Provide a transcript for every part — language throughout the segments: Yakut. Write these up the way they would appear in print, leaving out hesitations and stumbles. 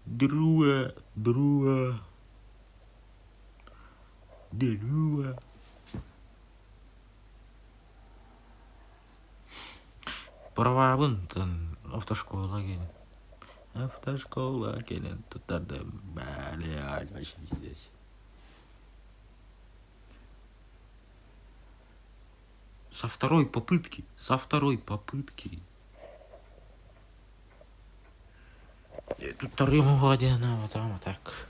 Друга, друга, друга. Правабын автошкола кэлин. Автошкола кэлин туттардым. Блядь, вообще пиздец. Со второй попытки, со второй попытки. Туттарыам уһуга диэн аабатаҕым а так.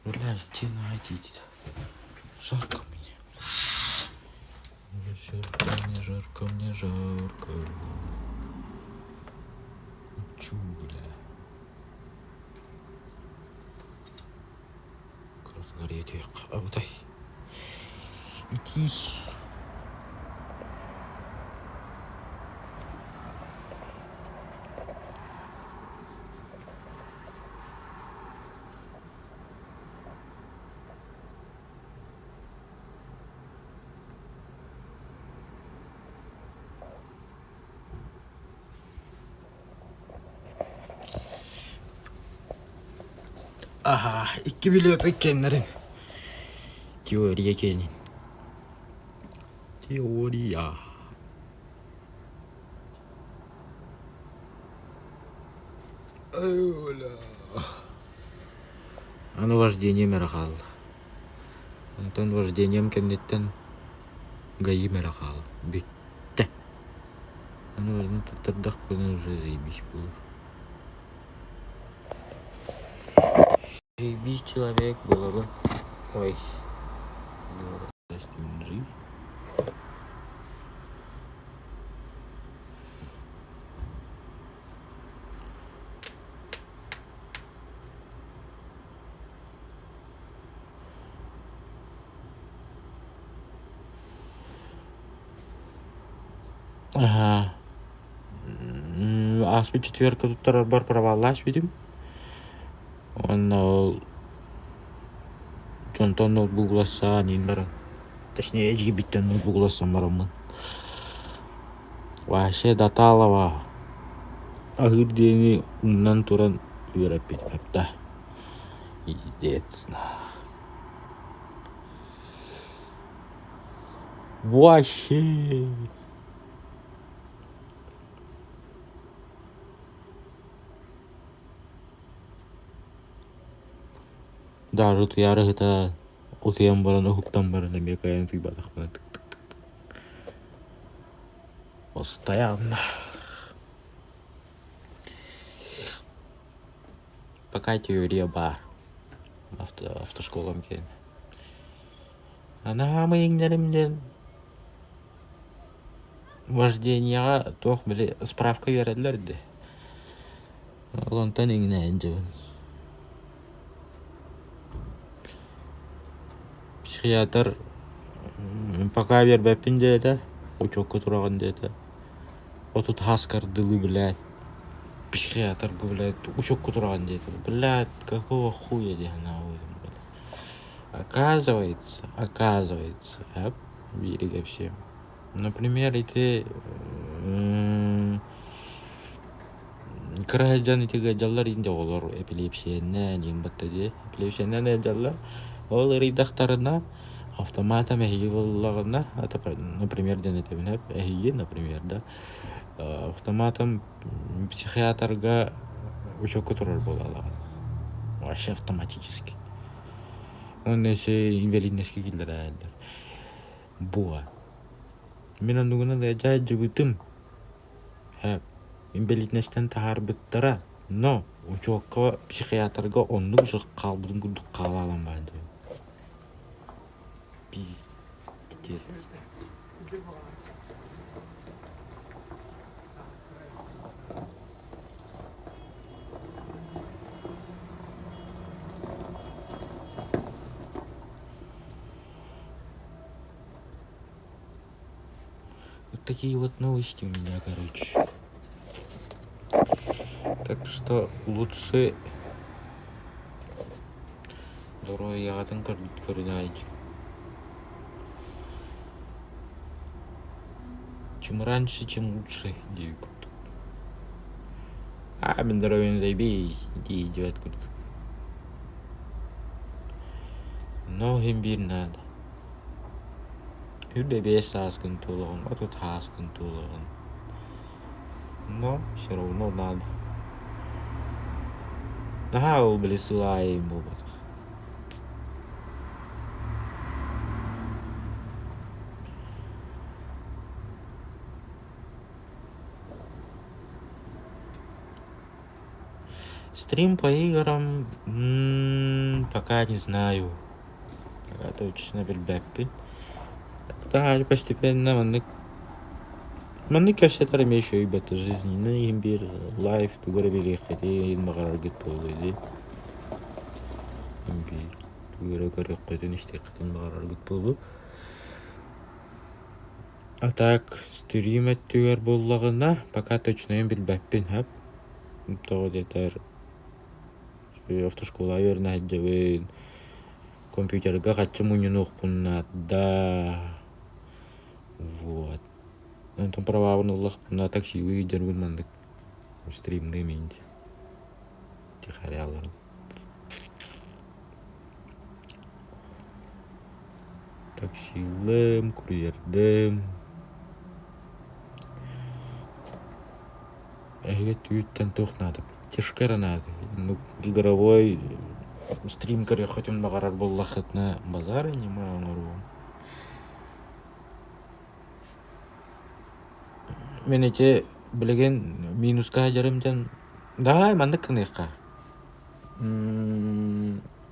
Бля, иди найдите. Жарко мне. Жарко мне, жарко мне, жарко. Чу, бля. Абытай. Итии. Аһаа, икки билиэт иккиэннэрин. Теория киэнин. Теория. Аны вождением эрэ хаалла. Онтон вождением кэнниттэн ГАИ-м эрэ хаалла. Бүттэ. Аны барытын туттардахпына уже заебись буолар. Заебись человек буолабын. Ой. Жив. Аһаа ааспыт четверка туттарарбар проваллаах испитим уонна ол дьонтон ноутбук уларсаан иин баран точнее эдьиийбиттэн ноутбук уларсан бараммын вообще Даталова аһыыр диэни умнан туран үөрэппитим да пиздец Вообще. Даже утуйаары сыта утуйан баран уһуктан баран эмиэ кыайан утуйбатахпына Постоянно. Пока теория баар. Автошколам киэнэ. Анаамый иҥнэрим диэн вождениеҕа туох били справка биэрэллэр дии. Ол онтон иҥнэһэн дьэбин. Психиатр пока биэрбэппин диэтэ, учуокка тураҕын диэтэ. Отут ааскар дылы блядь, психиатр бу блядь учуокка тураҕын диэтэ. Блядь, какого хуя диэн аҕабыытым блядь. Оказывается, оказывается, биири кэпсиэм. Например, ити кыра сылдьан ити ыалдьаллар иин оҕолор эпилепсияннан диэн батта дии. Эпилепсияннан ыалдьаллар. Ол ыарыйдахтарына автоматом эһиги буоллаҕына, например диэн этэбин эһиги, например да, автоматом психиатрга учуокка турар буолалаҕыт. Вообще автоматически. Уонна өссө инвалидноска киллэрэллэр. Буо. Мин оннугунан ыалдьа сылдьыбытым. Инбэлиитинэстэн таһаарбыттара, но учуокка психиатрга оннук же хаалбытын курдук хаалаалан баар дии. Пиздец. Вот такие вот новости у меня, короче. Так что лучше доруобуйаҕытын көрүнээйдьиҥ. Чем раньше, чем лучше диэбит курдук. А мин здоровьем заебись дии диэбит курдук. Но иһин биир наада. Үрбэ сааскын туолаҕын, 30 сааскын туолаҕын. Но все равно надо. Наһаа ол били сыл аайы буолбатах. Стрим по играм пока не знаю. Пока точно билбэппин. Да, постепенно маннык маннык кэпсэтэр эмиэ үчүгэй бэт жизненный иһин биир лайф тугу эрэ билиэххитин баҕараргыт буолуо дии. Биир тугу эрэ көрүөххүтүн истиэххитин баҕараргыт буолуо. А так стрим өттүгэр буоллаҕына пока точнайын билбэппин сөп. Тоҕо диэтэр автошколаҕа үөрэнэ сылдьабын, компьютерга хаччы мунньунуохпун наада. Вот. Онтон правабын ыллахпына таксилыы сылдьарбын маннык стримныым инди. Тихаря олорон. Таксилыым, курьердым. Эһиги түүттэн туох наада? Тишка эрэ наада. Ну, игровой стрим көрүөххүтүн баҕарар буоллаххытына базар ньыма оҥоруом. Мин ити билигин минуска сылдьарым диэн давай маннык гыныахха.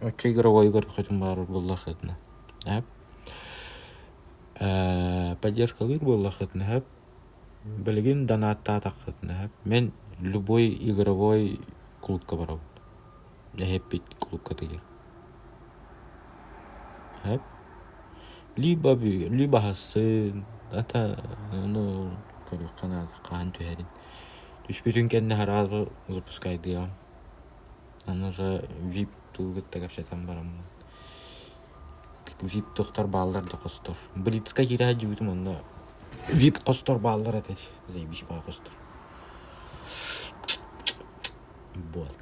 Оччо игровой көрүөххүтүн баҕарар буоллаххытына. Эп. Поддержкалыыр буоллаххытына сөп. Билигин донаттаатаххытына сөп. Мин любой игровой клубка барабын. Эһэппит клубкатыгар. Сөп. Либо либо аһасын, ата ону көрүөххэ наада хаһан түһэрин. Түспүтүн кэннэ сразу запускайдыаҕым. Аны уже вип туу кытта кэпсэтэн бараммын вип тохтор бааллар да хостор. Блицка киирэ сылдьыбытым онно вип хостор бааллар этэ заебись баа хостор. Вот.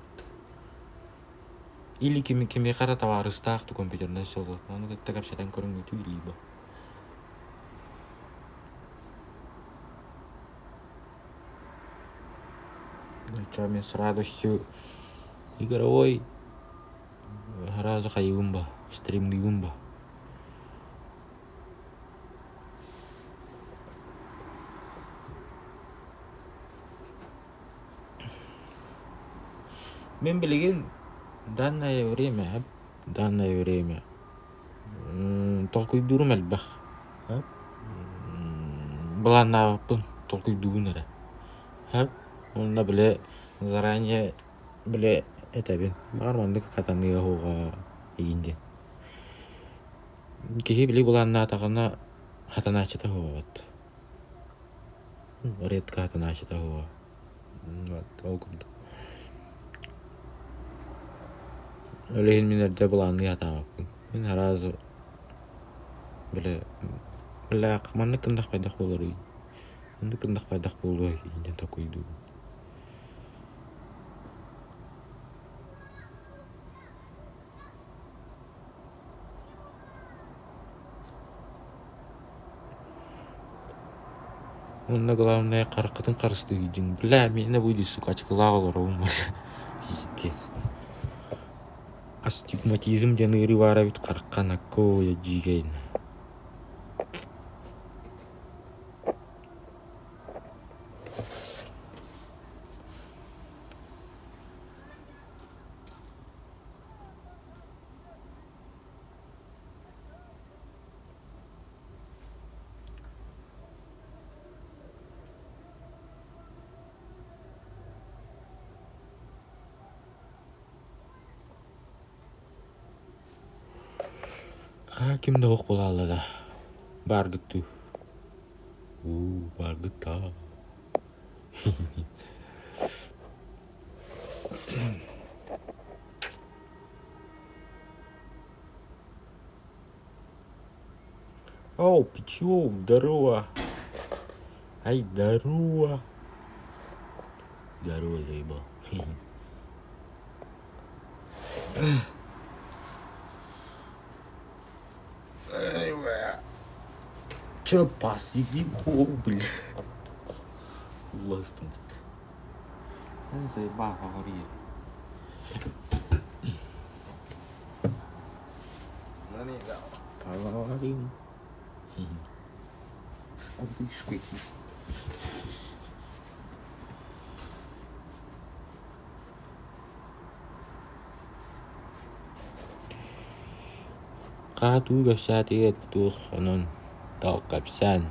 Или кими кимиэхэ эрэ табаарыстаах ту компьютернай соло. Ону кытта кэпсэтэн көрүҥҥүтүй либо. Чё, мен с радостью игровой сразу хайыыбын ба, стримныыбын ба. Мин билигин данное время, данное время толкуйдуурум элбэх. Былааннаабаппын, толкуйдуубун эрэ. Уонна били заранее били этэбин, баҕар маннык хатаныа уһуга игин диэн. Киһи били былааннаатаҕына хатанааччыта уһугабат. Редко хатанааччыта уһуга. Ол курдук. Ол иһин мин эрдэ былаанныы сатаабаппын. Мин сразу били бля маннык гыннах хайдах буоларый, маннык гыннах хайдах буолуой диэн толкуйдуубун. Уонна главное хараххытын харыстыыгын. Бля, миэнэ будет, сука, ачыкылаах олоробун. Пиздец. Астигматизм диэн ыарыы баар эбит харахха наккой дьиикэйин. Хаа ким да суох буолаалла да бааргыт дуу уу бааргыт даа Оу, пчел, здорово! Ай, здорово! Здорово, заебал. Че, посидим? О, бля. Уластымыт. Заебал, говори. Поговорим. Сквики. Хаа туу кэпсээтигэр туох онон таах кэпсээн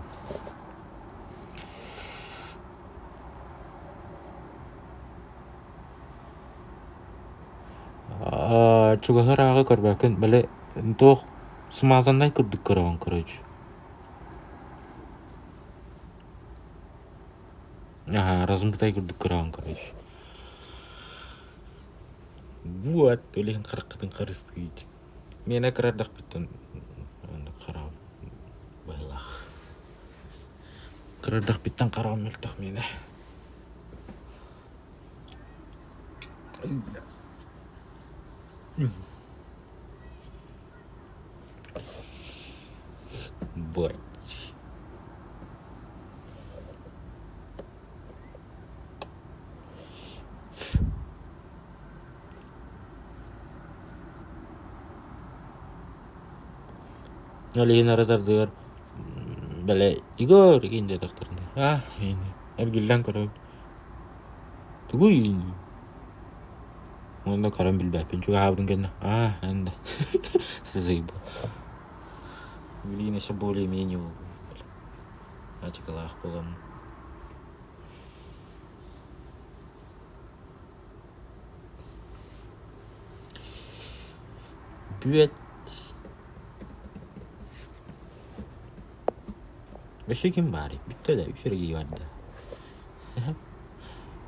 Чугаһы ырааҕы көрбөккүн, били туох смазаннай курдук көрөҕүн короче. Аһаа, размытай курдук көрөҕүн короче. Вот, ол иһин хараххытын харыстыыр. Миэнэ кыра эрдэхпиттэн оннук хараҕым быһыылаах. Кыра эрдэхпиттэн хараҕым мөлтөх миэнэ. Бать. Ол иһин ардыгар бэлэ Егор игин диэтэхтэринэ аа эргиллэн көрөбүн Тугуй? Уонна көрөн билбэппин чугаһаабытын кэннэ аа эн да сызыйбыт. Блин, еще более-менее ачыкылаах буоламмын. Бүөт Өссө ким баарый? Бүттэ да, үс эрэ киһи барда.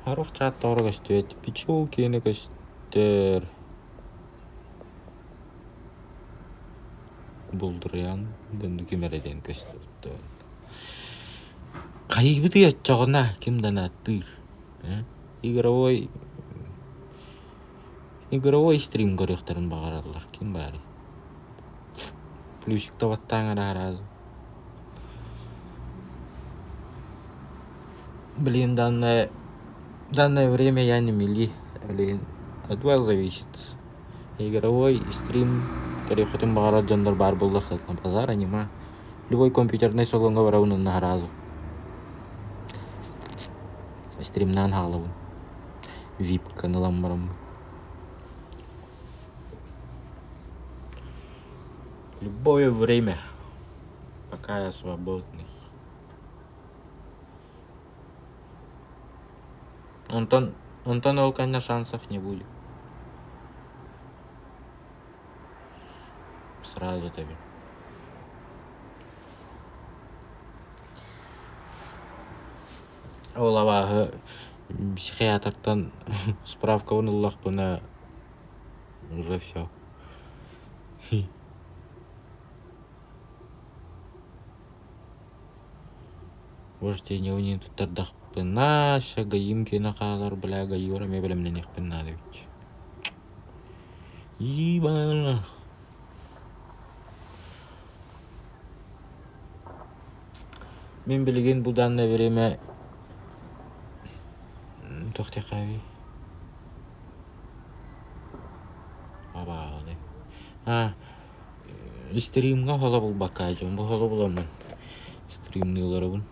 Сорох чаат тоҕо көстүбэт, пчел киэнэ көстөр. Булдуруйан дэнни ким эрэ диэн көстөр. Хайыыбытый оччоҕуна ким да ааттыыр? Игровой игровой стрим көрүөхтэрин баҕараллар. Ким баарый? Плюсикта баттаан эрэ Блин, данное время я не мели, блин, от вас зависит. Игровой стрим көрүөххүтүн баҕарар дьоннор баар буоллаххытына базара нема. Любой компьютернай салоҥҥа барабын онно сразу. Стримнаан хаалабын. Вип-каны ылан бараммын. Любое время, пока я свободный. Онтон, онтон ол кэннэ шансов не будет. Сразу этэбин. Ол абааһы психиатртан справкабын ыллахпына уже все. Вождение туттардахпына, гаим киэнэ хаалар, бля, гаиор эмиэ бэлэмнэниэхпин наада эбит. Ебана. Мин билигин бу данное время туох диэххэ Абааһыны. А, стримҥа холо булбакка дьон бу холо буламмын стримныы олоробун.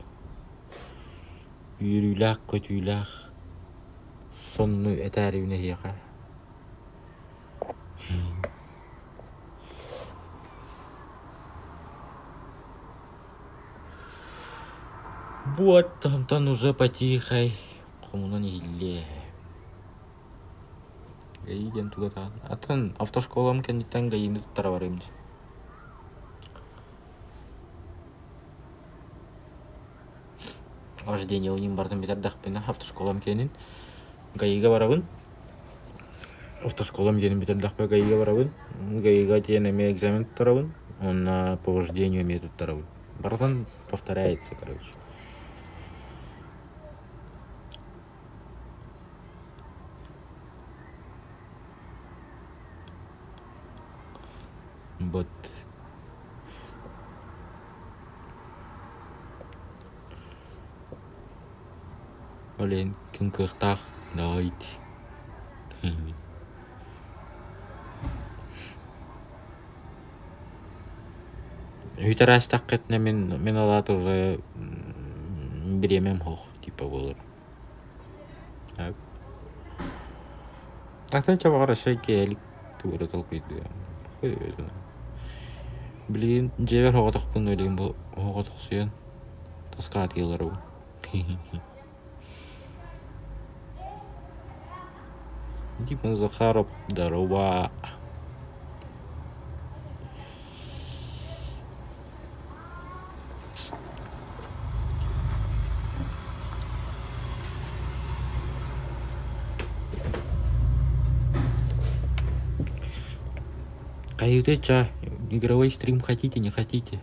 Үөрүүлээх-көтүүлээх сонуну этээрибин эһиэхэ. Вот онтон уже потихой хомунан иһиллиэ. ГАИ диэн туга даҕаны. Атын автошколам кэнниттэн ГАИ-ни туттара барыам дии. Вождение барытын бүтэрдэхпинэ автошколам киэнин ГАИга барабын. Автошколам диэнин бүтэрдэхпинэ ГАИга барабын. ГАИга диэн эмиэ экзамен туттарабын уонна по вождению эмиэ туттарабын. Барытын повторяется, короче. Вот. Ол иһин ким кыахтаах давайте. Үтэр аастаххытына мин мин ол аата уже бириэмэм суох типа буолар. Атын чабаҕар өссө киэһэлик тугу эрэ толкуйдуом. Билигин дьиэбэр оҕотохпун билигин бу оҕотохсуйан таскаатыы олоробун. Дима Захаров здорово. Каюты ча, игровой стрим хотите, не хотите?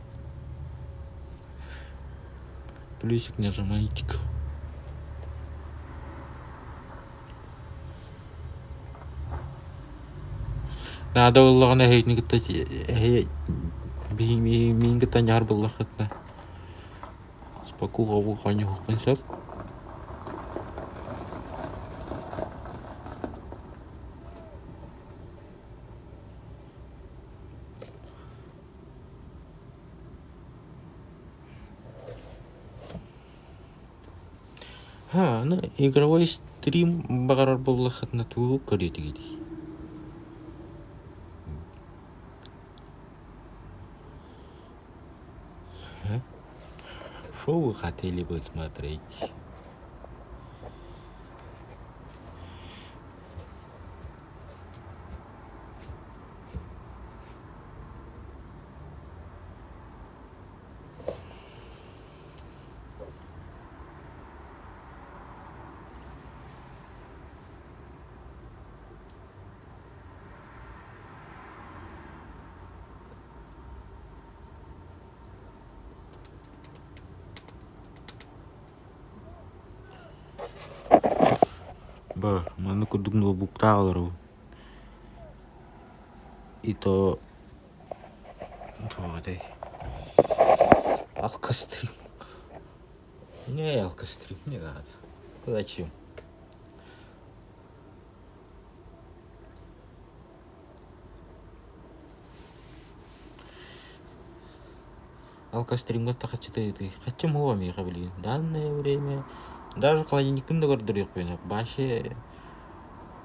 Плюсик нажимайте-ка. Наада буоллаҕына эһигини кытта эһи миигин кытта ньаар буоллаххытына спокуха оонньуохпун сөп. Ха, аны игровой стрим баҕарар буоллаххытына тугу көрүөтүгүтүй? Шо вы хотели бы смотреть? Ба, маннык курдук ноутбуктаах олоробун. И то Туох этэй? Алкострим. Не алкострим, не надо. Зачем? Алкостримҥа хаччыта ыытый. Хаччым уһуо миэхэ билигин. Данное время даже холодильникпын да көрдөрүөхпүн вообще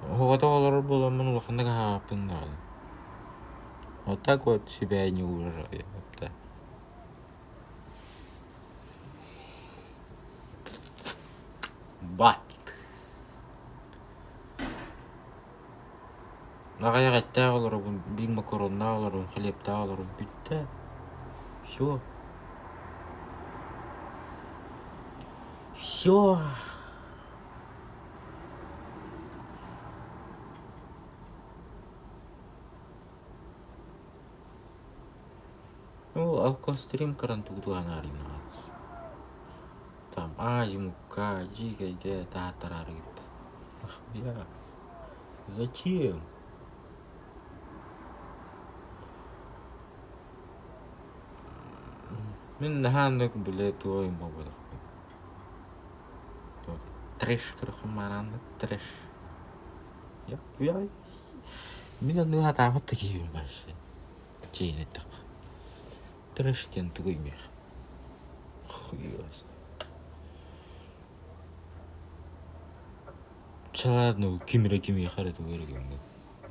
оҕото олорор буоламмын улаханнык аһаабаппын даҕаны. Вот так вот себя не уважаю. Бат. Аҕыйах эттээх олоробун, биир макароннаах олоробун, хлебтаах олоробун бүттэ. Всё. Всё. Ну, алкострим көрөн тугу туһанаарыйнаҕат. Там азимукка, дьиикэйгэ таһааттараарыгыт. Нахуя? Зачем? Мин наһаа оннук бile туойум буолбатахпын. Трэш көрөххүн трэш. Мин оннук сатаабат да киһибин вообще. Чэйин эттэххэ. Трэш диэн тугуй миэхэ? Хуй Чэ ладно, ким эрэ кимиэхэ эрэ тугу эрэ гыммыт.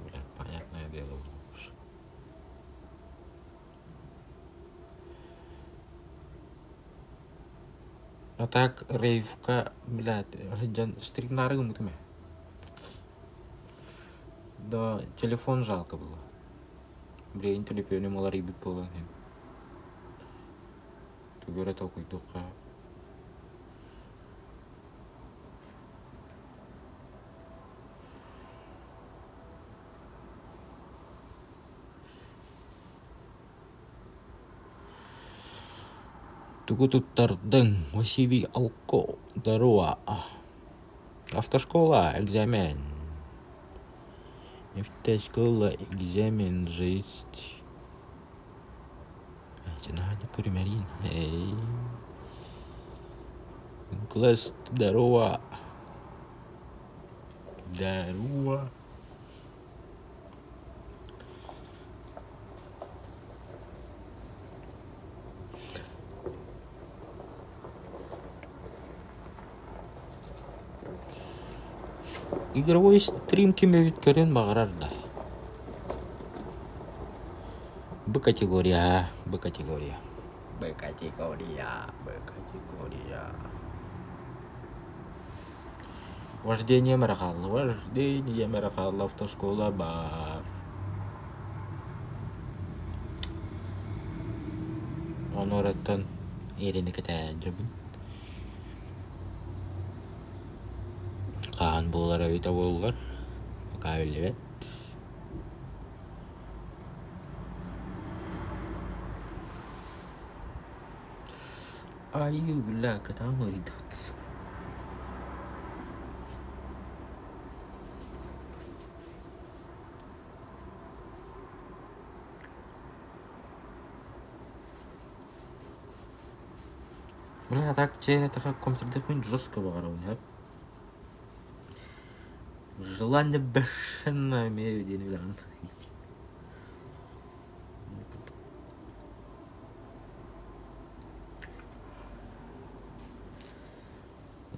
Бля, понятное дело А так рейвка, блядь, сылдьан стримнаары гыммытым ээ. Да, телефон жалко было. Билигин төлөпүөнүм уларыйбыт буолан иһин. Тугу эрэ толкуйдуохха. Тугу туттардыҥ, Василий Алко, здорово. Автошкола, экзамен. Автошкола, экзамен, жесть. Күрүмэрин, эй. Класс, здорово. Здорово. Игровой стрим ким эбит көрүөн баҕарар да. Б категория, Б категория. Б категория, Б категория. Вождением эрэ хаалла, вождением эрэ хаалла автошкола баар. Ону эрэ иэрэни кэтээн дьобун. Хаһан буолар эбитэ буоллар, пока биллибэт. Айыы, бля, кытаан ыйдат. Бля, так чэйин этэхэ компьютердахпын жестко баҕарабын һэп. Желание бешеное имею диэн билэҕин.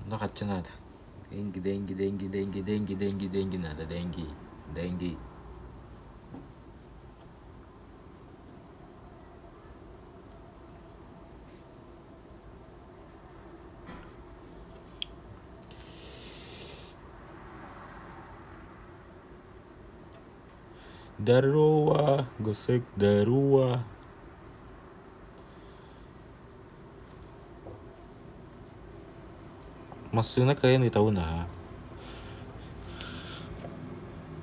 Онно хаччы наада. Деньги, деньги, деньги, деньги, деньги, деньги, деньги надо, деньги, деньги. Здорово, гусек, здорово. Массыына кыайан ыытабын аа.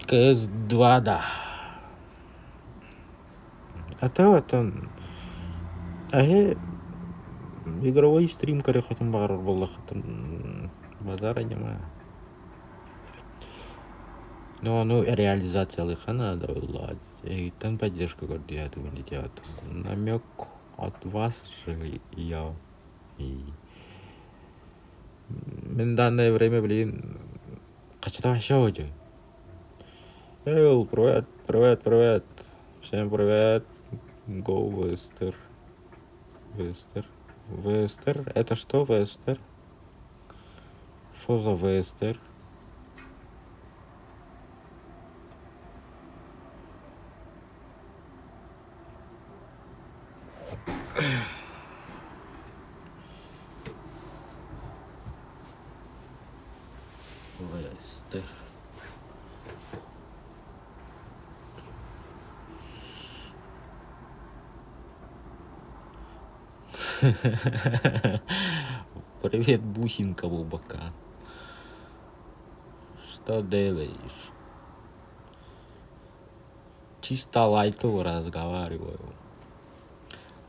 КС-2 да. А то оттон аһы игровой стрим көрүөххүтүн баҕарар буоллаххытын базара ньыма. Ну ону реализациялыахха наада буоллаҕа. Эһигиттэн поддержка көрдүһээтигин диэтэҕит. Намек от вас же я. Мин данное время билигин хачытааща дьэ. Эл, привет, привет, привет. Всем привет. Go Вестер. Вестер. Вестер. Это что, Вестер? Что за Вестер? Вестер. Привет, бусинка Бубака. Что делаешь? Чисто лайтово разговариваю.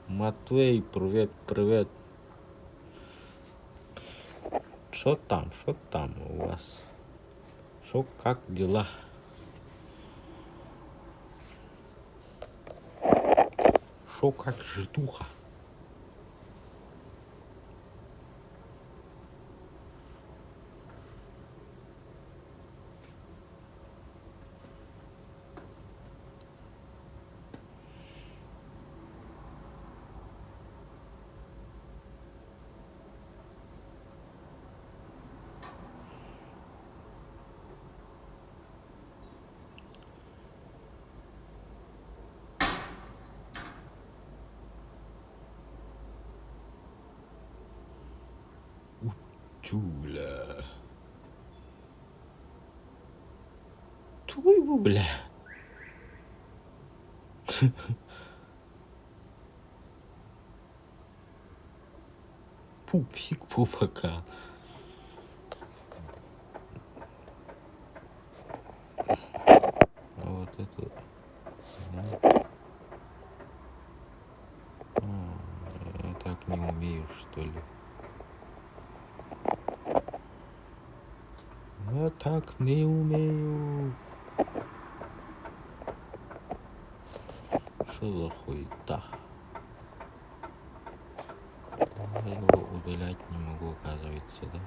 Матвей, привет, привет. Что там, что там у вас? Что, как дела? Шо как житуха? Учуля. Тугуй бу бля? Пупсик пупака. Вот это. Да. Это. Так не умею, что ли? Я так не умею. Что за хуета? Я его удалять не могу, оказывается, да?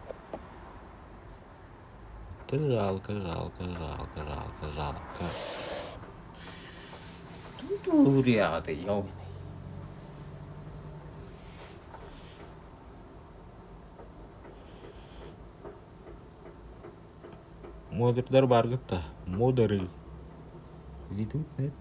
Это жалко, жалко, жалко, жалко, жалко. Тут уряды, ёбаный. Модердар бааргыт да, модеры ведут нет.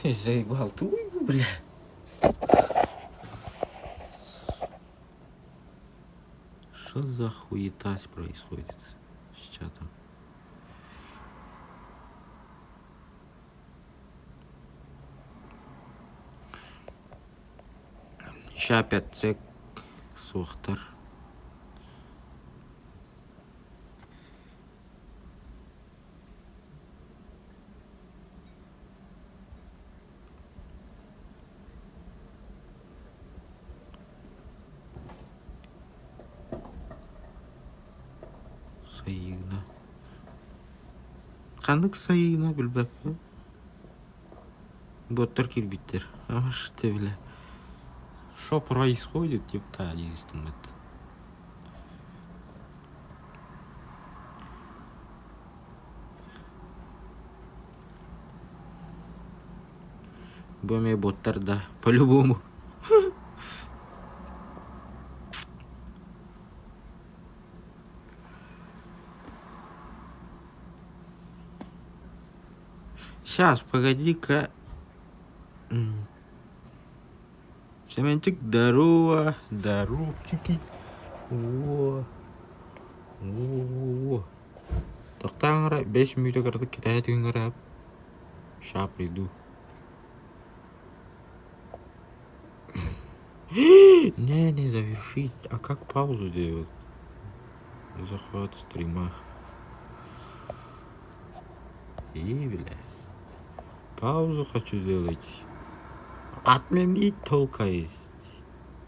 Заебал туйгу, бля. Что за хуета происходит с чатом? Ща опять суохтар. Сайыына. Ханнык сайыына билбэппин. Боттар киирбиттэр. Аш ты бля. Что происходит, ёпта, дии Бу эмиэ боттар да, по-любому. Сейчас, погоди-ка. Семенчик, здорово, здоровчики. О, о, Тохтоон эрэ, бэс мүнүүтэ кыратык кэтэһэ түһүҥ эрэ. Ща приду. Не, не завершить. А как паузу делать? Захват стрима. И, бля. Паузу хочу делать. Отменить толка есть.